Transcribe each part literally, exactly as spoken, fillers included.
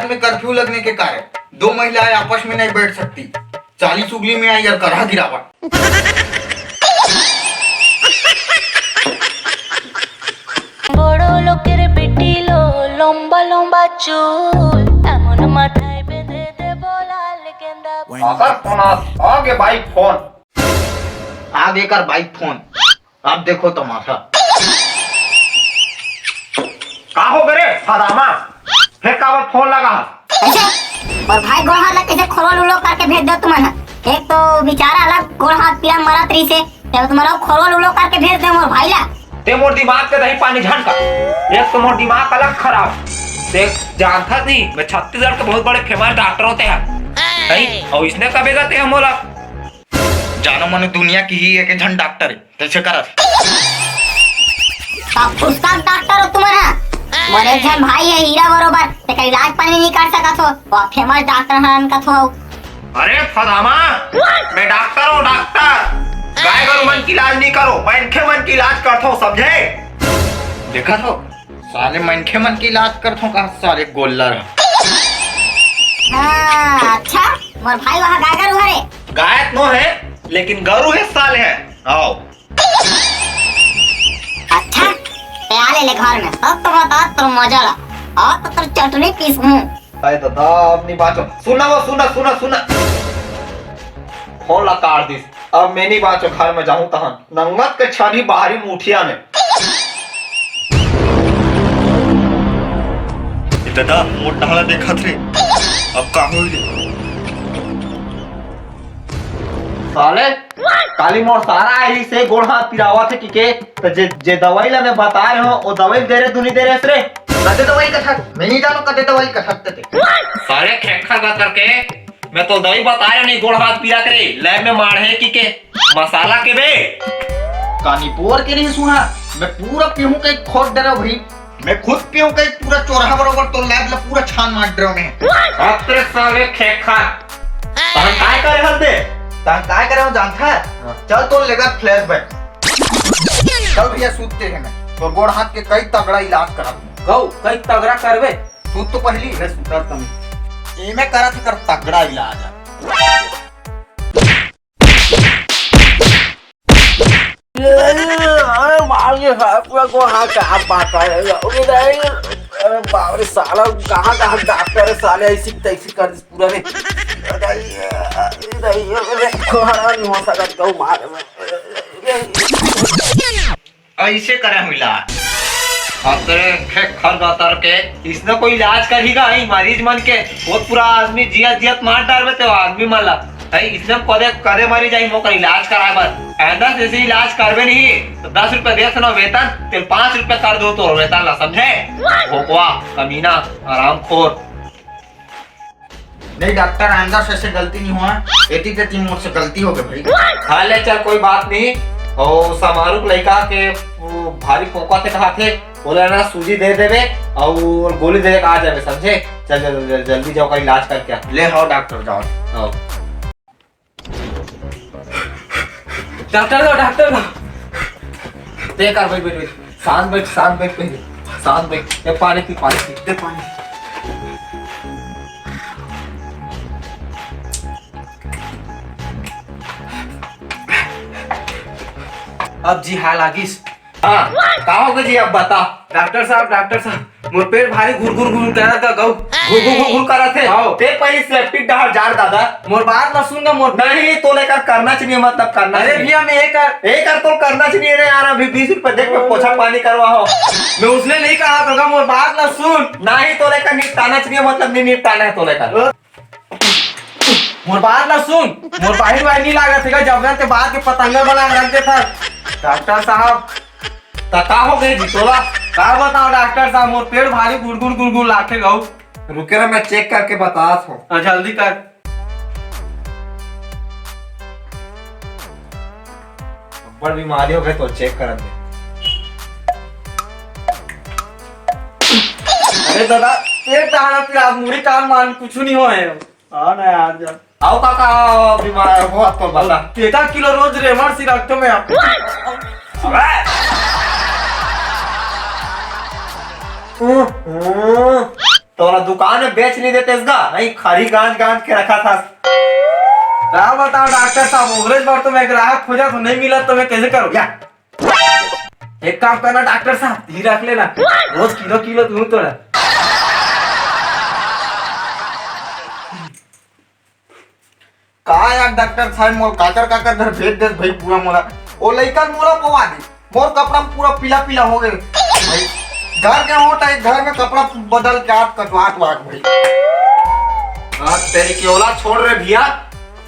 में कर्फ्यू लगने के कारण दो महिलाएं आपस में नहीं बैठ सकती। चालीस उगली में आई और करहा गिरावट। বড় লোকের বেটি লো, লম্বা লম্বা চুল, এমন মাথায় বেঁধে দেবো লাল গেন্দা। अगर फोन आ, आ गए भाई फोन। आ गए कर भाई फोन। अब देखो तमाशा। का हो गए रे हरामा? फिर काबर फोन लगा? कैसे? और भाई गोड़ हाथ ला कैसे खोलो लूलो करके भेज दो तुमन? एक तो बेचारा अलग गोड़ हाथ पीला मरत रही से, जब तुम्हारा खोलो लूलो करके भेज दे मोर भाई ला। ते मोर दिमाग के दही पानी झन कर। एक तो मोर दिमाग अलग खराब। देख, जानता नहीं, मैं छत्तीसगढ़ के बहुत बड़े फेमस डॉक्टर होते हैं। नहीं, और इसने कबे का ते मोला जानो मनो दुनिया की ही एक झन डॉक्टर है, तैसे करत। तब उसका डॉक्टर हो तुम्हारा? मोर एक झन भाई है हीरा बरोबर, तेकर इलाज पानी नहीं कर सकत हो, वो फेमस डॉक्टर हन कथो। अरे फदामा, मैं डॉक्टर हूँ, डॉक्टर। गाय गरु मन की इलाज नहीं करो, मनखे मन की इलाज करथो, समझे? देखा थो, साले मनखे मन के इलाज करथों का, साले गोल्लर। हाँ, अच्छा, मोर भाई वहाँ गाय गरु हरे। गाय तो है, लेकिन गरु है साले है। आओ। अच्छा, ते आ ले, ले घर में, तब तो बता तोर मजा ला। और तो तोर चटनी पीस हूँ। अरे दादा, अब नहीं बाँचो। सुना वो, सुना, सुना, सुना। फोन ला काट दिस। अब मैं नहीं बाँचो, घर में जाऊँ तहन। नंगत के छानी बाहरी मुठिया में। ए दादा, मोर डहला देखत रे। अब का होई रे? साले, काली मोर सारा आही से गोड़ हाथ पिरावत हे कि के, त जे, जे दवाई ला मैं बता रहे हो, वो दवाई दे रे, दुनी दे रे रे। कते दवाई कथक? मैं नहीं जानो कते दवाई कथक ते। साले खेखा का करके, मैं तो दवाई बता रहे नहीं, गोड़ हाथ पीरा करे, लैब में मार है कि के, मसाला के बे। कानी पोर के नहीं सुना, मैं पूरा पीहूं के खोद डरे भाई। मैं खुद पीहूं के पूरा चोरहा बरोबर तो लैब ला पूरा छान मार डरे मैं। अतरे साले खेखा। तहन काय करे हल बे? तहन काय करे हो जानता है? हाँ। चल तो लेगा फ्लैशबैक। चल भैया सूत के है मैं। तो गोड़ हाथ के कई तगड़ा इलाज करा दूं। गौ, कई तगड़ा करबे। सूत तो पहली। मैं सूता तम। एमे करा थी कर तगड़ा इलाज है। अरे मार के साला पूरा गोड़ हाथ का आप बात कर रहे हो। अरे नहीं, अरे बाप रे साला, कहाँ कहाँ डॉक्टर है साले, ऐसी तैसी कर दी पूरा रे। अरे, अरे, अरे, कोहरा नहीं हो सकत, गौ मार में। ऐसे करे हम इलाज। अतरे खेखर गतर के, इसने कोई इलाज करही का? ई मरीज मन के, वो पूरा आदमी जियत जियत मार डारबे ते आदमी मन ला। भाई, इसने कदे, कदे मरी जाही मोकर इलाज कराए बर। आइंदा से ऐसे इलाज करबे नहीं, तो दस रुपया देत हन वेतन, ते पाँच रुपया कर दो तो वेतन ला, समझे? भोकवा, कमीना, हरामखोर। नहीं डॉक्टर, आइंदा से ऐसे गलती नहीं होय। एती तेती मोर से गलती हो गई भाई। हाँ ले चल, कोई बात नहीं। और समारू के लइका के वो भारी फोकत हे कहा थे, बोला ना सूजी दे देबे और गोली दे के आ जाबे, समझे? चल, चल, चल, जल्दी जाओ, का इलाज करके आ। ले आओ डॉक्टर, जाओ। आओ। डॉक्टर लो, डॉक्टर लो। दे कर, बैठ, बैठ, बैठ। शांत बैठ, शांत बैठ पहले। शांत बैठ। ए, पानी पी, पानी पी। दे पानी। अब जी हाल आगिस। हाँ, का हो गए जी, अब बता। डॉक्टर साहब, डॉक्टर साहब, मोर पेट भारी घुर घुर घुर करत गा, गऊ। घुर घुर घुर घुर करत हे। हाँ। ते पहले सेप्टिक डहर जार दादा। मोर बात ला सुन ना, मोर नहीं, तो लेकर करना चाहिए, मतलब करना अरे चाहिए। भैया, मैं ये कर ए कर तो करना चाहिए रे यार, अभी बीस रुपए देख, मैं पोछा पानी करवा हो। मैं उसने नहीं कहा तो, मोर बात ला सुन। नहीं, तो लेकर निपटाना चाहिए, मतलब नहीं निपटाना है तो लेकर। मोर बात ला सुन, मोर बाहिर वाहिर नहीं लागत हे, जब ते बात के पतंगा बना के रख देता। डॉक्टर साहब। त का हो गए जी तोला? का बताओ डॉक्टर साहब, मोर पेट भारी गुड़गुड़ गुड़गुड़ लाखे गऊ। रुके ना, मैं चेक करके बतात हूँ। हाँ, जल्दी कर। बड़ बीमारी हो गए तो चेक करन दे। अरे दादा, पेट दहाना पीड़ा, मुड़ी कान मान कुछ नहीं हो है। हाँ ना यार, जा। आओ काका, आओ, आओ, बीमार हो तो बता। तेरह किलो रोज रेमर सी रखते मैं आप। अबे। हम्म, हम्म। तोला दुकान में बेच नहीं देते इसका, नहीं खरी गांज गांज के रखा था। का बताओ डॉक्टर साहब, ओकरे बर तो मैं ग्राहक खोजत हूँ, नहीं मिलत तो मैं कैसे करूँ? या। एक काम करना डॉक्टर साहब, ही रख लेना, रोज किलो किलो दूं तोला। का यार डॉक्टर साहब, मोर काकर काकर घर भेज दे भाई, पूरा मोला ओ लइका मोला पवा दे, मोर कपड़ा में पूरा पीला पीला हो गए भाई। घर के हो त एक घर में कपड़ा बदल के आत कटवात वाट भाई। अब तेरी केवला छोड़ रे भैया,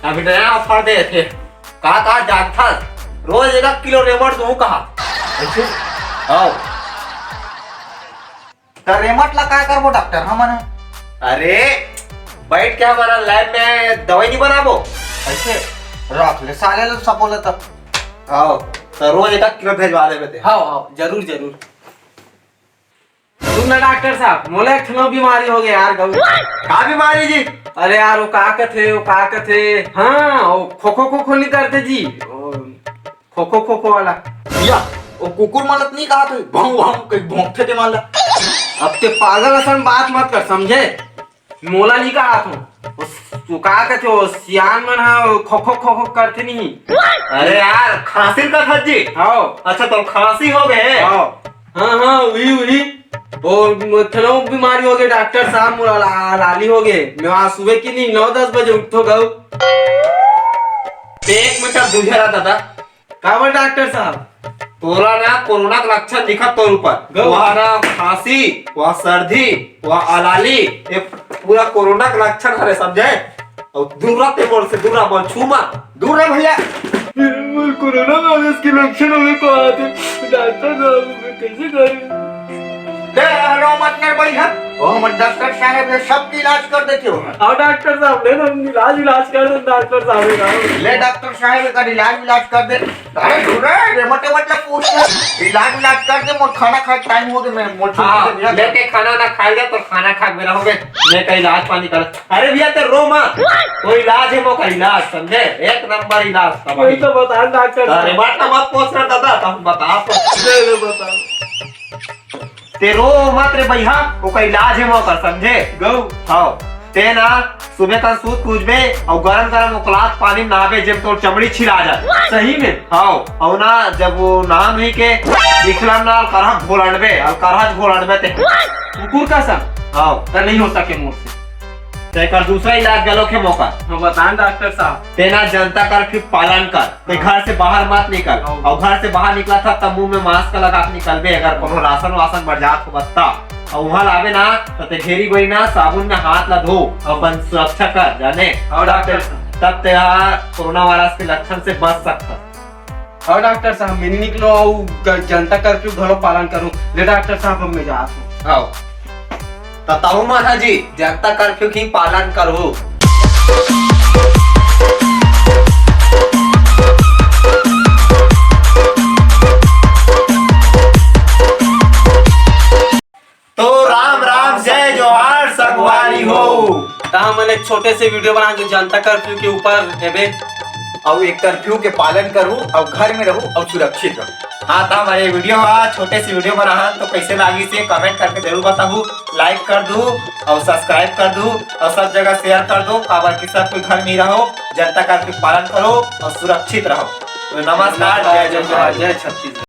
अभी नया ऑफर दे थे। का का जानथस, रोज एक किलो रेमट दूं कहा। ऐसे? हाँ। त रेमट ला का करबो डॉक्टर हमन ह? अरे, बैठ के हमारा लैब में दवाई नहीं बनाबो? ऐसे? रख ले साले ला सपोले तब। हाँ, तो रोज एक किलो भेजवा देबे ते। हाँ, हाँ, जरूर, जरूर। सुन ना डॉक्टर साहब, मोला एक ठनो बीमारी हो गया यार गऊ। का बीमारी जी? अरे यार, वो का कथे, वो का कथे, हाँ, वो खोखो खोखो नहीं करते जी, वो खोखो खोखो वाला। या, वो कुकुर मन ल त नहीं कहा थे, भौं भौं कहीं भौंकथे ते मन ल। अब ते पागल असन बात मत कर, समझे? मोला नहीं कहा थे। वो, वो का कथे, वो सियान मन हा, वो खोखो खोखो करथे नहीं। अरे यार, खांसी का था जी? हाँ। अच्छा, तो खांसी हो गए? हाँ। हाँ, हाँ, वही, वही। वो थनो बीमारी हो गई डॉक्टर साहब, मोला ला-, लाली हो गए। मैं वहाँ सुबह की नहीं, नौ दस बजे उठो गऊ। एक मिनट, अब दूझे रहा दादा। काबर डॉक्टर साहब? तोला ना कोरोना के लक्षण दिखत तोर ऊपर। गऊ। वहाँ ना खांसी, वहाँ सर्दी, वहाँ अलाली, ये पूरा कोरोना के लक्षण हरे, समझे? अउ दूरा ते मोर से, दूरा मोर छू मत। दूर रह भैया। मोर कोरोना वायरस के लक्षण होवे को आथे। डॉक्टर साहब, मैं कैसे करूं? ले, रो मत, ले, बढ़िया। ओ, हमर डॉक्टर साहब ये सबके इलाज कर देथे हो। हाँ, डॉक्टर साहब, ले ना, इलाज, इलाज कर दे, डॉक्टर साहब, ये ना। ले, डॉक्टर साहब, एकर इलाज, इलाज कर दे। अरे, दूर रह, रे, मटे, मतलब, पूछ ले। इलाज, इलाज कर दे, मोर खाना खाए टाइम हो गया, मैं, मोर छुट्टी हाँ, दे दिया। लेके खाना ना खा लिया, तो खाना खा के बेरा हो गए। मैं का इलाज पानी कर। अरे भैया, ते रो मत। कोई इलाज है, मोका इलाज, समझे? एक नंबर इलाज, तब वही तो बता, डॉक्टर अरे, साहब। बात ना मत पूछ रहा दादा, तब बता तो। ले, ले, बता। ते रो मत रे भैया, ओकर इलाज है मोकर, समझे? गऊ। हाँ, ते ना सुबह का सूत के उठबे अउ गरम गरम उकलात पानी में नहाबे, जेम तोर चमड़ी छिला जाए। सही में? हाँ, अउ ना जब वो नहा नहीं के दिखला ना, करहा घोलनबे, अउ करहा घोलनबे ते। कुकुर का सन? हाँ। त नहीं हो सके मोर से। ते कर दूसरा इलाज गलो के मोकर। हाँ, बतान डॉक्टर साहब। ते ना जनता कर्फ्यू पालन कर। ते घर से बाहर मत निकल। हाँ। अउ घर से बाहर निकला था तब मुंह में मास्क लगा के निकलबे, अगर कोनो राशन वासन बरजात हो बस्ता। अउ वहां लाबे ना, तो ते घेरी गोरी ना साबुन में हाथ ला धो, अपन सुरक्षा कर, जाने? हाँ, डॉक्टर साहब। तब ते हा कोरोना वायरस के लक्षण से बच सकता। हाँ, डॉक्टर साहब, मैं नहीं निकलो, अउ ग-, जनता कर्फ्यू घलो पालन करूँ। ले डॉक्टर साहब, अब मैं जात हूँ। हाँ। त ताहू मन ह जी, जनता कर्फ्यू के पालन करहू। तो राम राम, जय जोहार, संगवारी हो। त हमन एक छोटे से वीडियो बना जो जनता कर्फ्यू के ऊपर हेबे। अउ एक कर्फ्यू के पालन करहू, अउ घर में रहू, अउ सुरक्षित रहू। हाँ, त हमर ये वीडियो हा छोटे से वीडियो बना हन, तो कैसे लागिस कमेंट करके जरूर बताहू। लाइक कर दू अउ सब्सक्राइब कर दू अउ सब जगह शेयर कर दू, काबर कि सब कोई घर में ही रहो, जनता कर्फ्यू पालन करो अउ सुरक्षित रहो। तो नमस्कार, जय जोहार। जय छत्तीसगढ़।